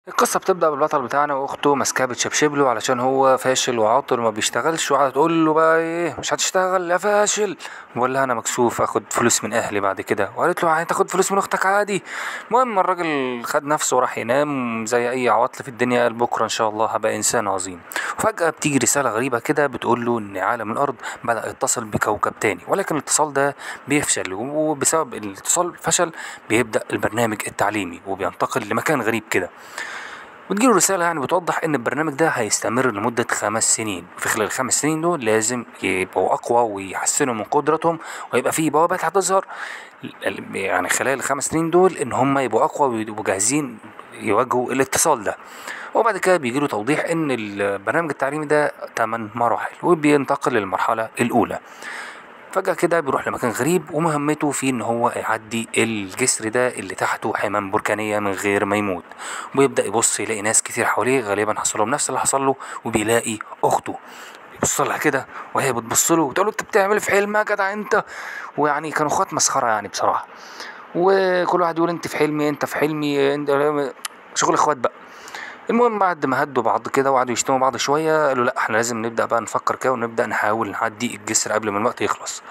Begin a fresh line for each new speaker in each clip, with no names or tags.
القصة بتبدأ بالبطل بتاعنا واخته ماسكاه بتشبشب له علشان هو فاشل وعاطل وما بيشتغلش، وقعدت تقول له بقى ايه مش هتشتغل يا فاشل، وقال لها انا مكسوف اخد فلوس من اهلي بعد كده، وقالت له هتاخد فلوس من اختك عادي. المهم الراجل خد نفسه وراح ينام زي اي عواطل في الدنيا، قال بكره ان شاء الله هبقى انسان عظيم. وفجأة بتيجي رسالة غريبة كده بتقول له ان عالم الارض بدأ يتصل بكوكب تاني، ولكن الاتصال ده بيفشل، وبسبب الاتصال فشل بيبدأ البرنامج التعليمي وبينتقل لمكان غريب كده. وتجيله رسالة يعني بتوضح إن البرنامج ده هيستمر لمدة 5 سنين، في خلال 5 سنين دول لازم يبقوا أقوى ويحسنوا من قدرتهم، ويبقى فيه بوابات هتظهر يعني خلال ال5 سنين دول إن هم يبقوا أقوى ويبقوا جاهزين يواجهوا الاتصال ده. وبعد كده بيجيله توضيح إن البرنامج التعليمي ده 8 مراحل، وبينتقل للمرحلة الأولى. فجأة كده بيروح لمكان غريب، ومهمته فيه إن هو يعدي الجسر ده اللي تحته حمم بركانية من غير ما يموت. ويبدأ يبص يلاقي ناس كتير حواليه غالبا حصل لهم نفس اللي حصل له، وبيلاقي أخته بيبص لها كده وهي بتبص له وتقول له أنت بتعمل في حلم يا جدع أنت، ويعني كانوا اخوات مسخرة يعني بصراحة، وكل واحد يقول أنت في حلمي أنت في حلمي أنت، شغل اخوات بقى. المهم بعد ما هدوا بعض كده وقعدوا يشتموا بعض شوية، قالوا لا احنا لازم نبدأ بقى نفكر كده ونبدأ نحاول نعدي الجسر قبل ما الوقت يخلص.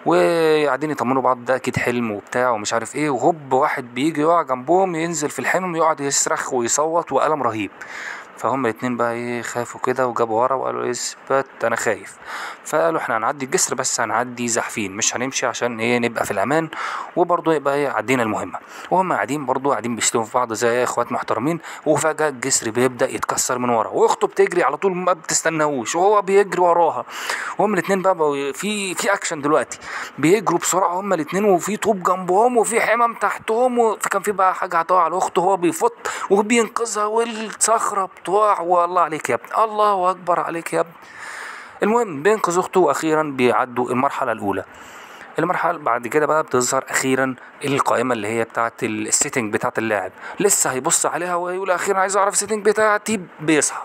وقاعدين يطمنوا بعض ده اكيد حلم وبتاع ومش عارف ايه، وهوب واحد بيجي يقع جنبهم ينزل في الحمم يقعد يصرخ ويصوت وألم رهيب. فهم الاتنين بقى ايه خافوا كده وجابوا ورا وقالوا اثبت انا خايف، فقالوا احنا هنعدي الجسر بس هنعدي زحفين مش هنمشي عشان ايه نبقى في الامان، وبرضه يبقى ايه عدينا المهمة. وهم قاعدين برضه قاعدين بيشتموا في بعض زي اخوات محترمين، وفجاة الجسر بيبدا يتكسر من ورا، واخته بتجري على طول ما بتستناهوش وهو بيجري وراها، وهم الاتنين بقى في اكشن دلوقتي، بيجروا بسرعة هم الاتنين، وفي طوب جنبهم وفي حمم تحتهم، فكان في بقى حاجة هتقع على اخته وهو بيفط وبينقذها، والصخره بتقع، والله عليك يا ابني، الله اكبر عليك يا ابني. المهم بينقذ اخته واخيرا بيعدوا المرحلة الاولى. المرحلة بعد كده بقى بتظهر اخيرا القائمة اللي هي بتاعه ال setting بتاعه اللاعب، لسه هيبص عليها ويقول اخيرا عايز اعرف ال setting بتاعتي، بيصحى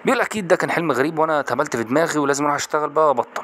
بيقول اكيد ده كان حلم غريب وانا اتهبلت في دماغي ولازم اروح اشتغل بقى وابطل.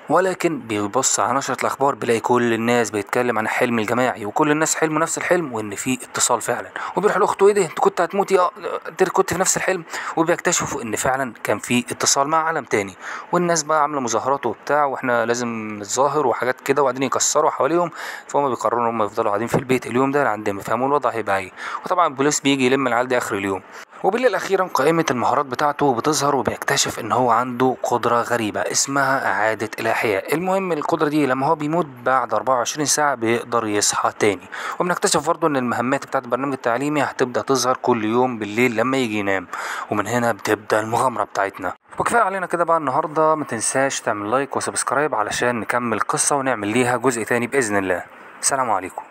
ولكن بيبص على نشرة الأخبار بيلاقي كل الناس بيتكلم عن الحلم الجماعي، وكل الناس حلموا نفس الحلم وإن في اتصال فعلا. وبيروح لأخته إيه ده أنت كنت هتموتي، أنت كنت في نفس الحلم. وبيكتشفوا إن فعلا كان في اتصال مع عالم تاني، والناس بقى عاملة مظاهرات وبتاع وإحنا لازم نتظاهر وحاجات كده، وقاعدين يكسروا حواليهم. فهم بيقرروا إن هم يفضلوا قاعدين في البيت اليوم ده لعند ما يفهموا الوضع هيبقى إيه. وطبعا البوليس بيجي يلم العيال دي آخر اليوم. وبالليل أخيرا قائمة المهارات بتاعته بتظهر، وبيكتشف إن هو عنده قدرة غريبة اسمها إعادة الإحياء. المهم القدرة دي لما هو بيموت بعد 24 ساعة بيقدر يصحى تاني. وبنكتشف برضه إن المهمات بتاعت البرنامج التعليمي هتبدأ تظهر كل يوم بالليل لما يجي ينام، ومن هنا بتبدأ المغامرة بتاعتنا. وكفاية علينا كده بقى النهاردة، ما تنساش تعمل like و subscribe علشان نكمل القصة ونعمل ليها جزء تاني بإذن الله. سلام عليكم.